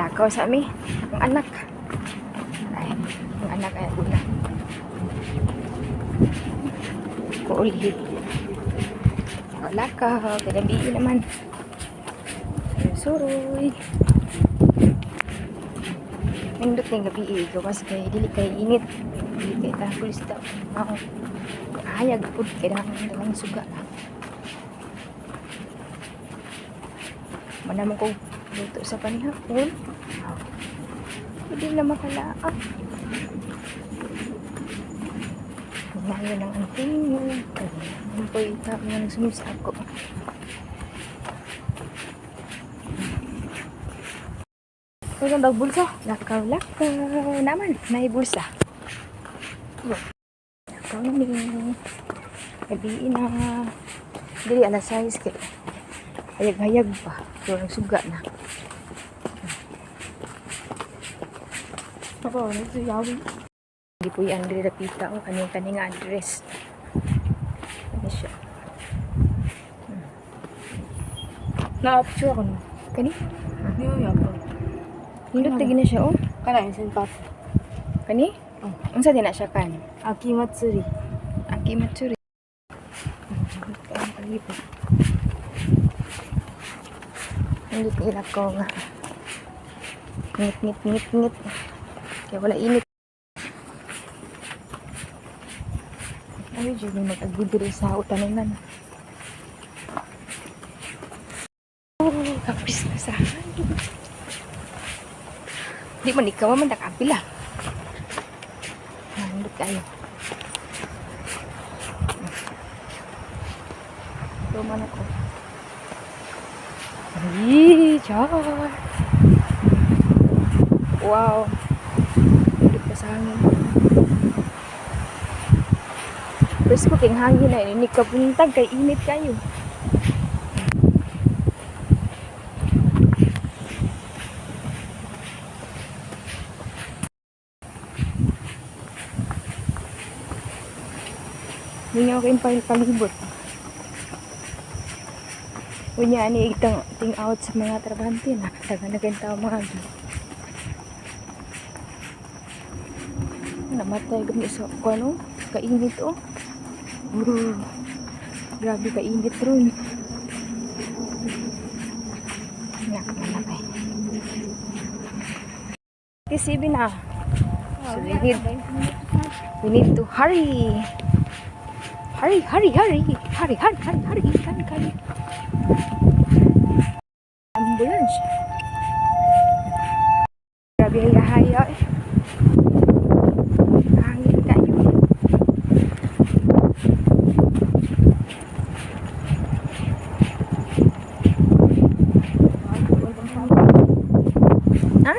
Lakaw sa mi. Ang anak. Ay, ang anak ay una. Kuulhi. Lakaw. Kagabi naman. Suroy. Nindot ng gabi eh. Gawas kay dili kay init. Dili kay takulis ta. Ako. Hayag pud kay dagang suga. Manamon ko luto sa panihapon. Hindi na makalaak. Umayo ng antingog. Ang po ita ng sunod sa ako. Uy, ang bulsa. Lakaw, lakaw. Naman, may bulsa. Lakaw na ni. Gabi na. Dili, alas 6 kay. Hayag-hayag pa. Pero ang suga na. Ako, nagsiyawi. Hindi po yung Andre Rapita o kaning kaning nga address. Ano siya? Na-picture ako no. Kani? Hindi mo yapon. Nindot lagi na siya oh. Kana yung senpapu. Kani? Oh. Unsa din na siya kan? Aki Matsuri. Aki Matsuri. Ang palibot. Nindot nila ko nga. Ngit, ngit, ngit, ngit. Kaya wala init. Ay, dyan may mag-agud diri sa utanunan. Oh, kapis na sa hangin. Di man ikaw man nakapila. Nandot kayo. Luman ako. Ay, char. Wow. Nandot pa sa hangin. Presko king hangin na ini kapuntag kay init kayo. Hindi ako kayong palibot. Unya ani itang ting out sa mga trabahante na taga na kayong tao mga gi. Namatay gani sa kuno kainit oh. Bro. Grabe kainit ron. Nak malakay. TCB na. So we need to hurry. Hurry, hurry, hurry. Hurry, hurry, hurry, hurry. Hurry, hurry. Ambulance. Grabe ang haya eh. Hangin kayo. Ha?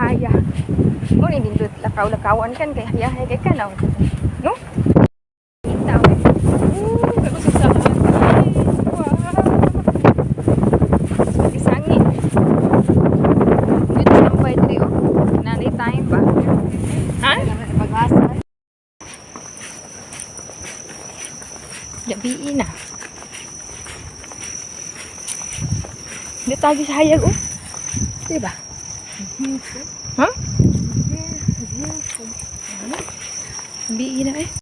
Haya. Mo ni dindot lakaw-lakawan kan kay haya kay kanaw. No? Itaw. Kakusog sa hangin. Wow. Isangi. Dito sa tambay diri oh. Nanay time ba? Ha? Pag-asa. Gabi na. Hindi tayo sa hayag oh. Di ba? Ha? Gabi na eh.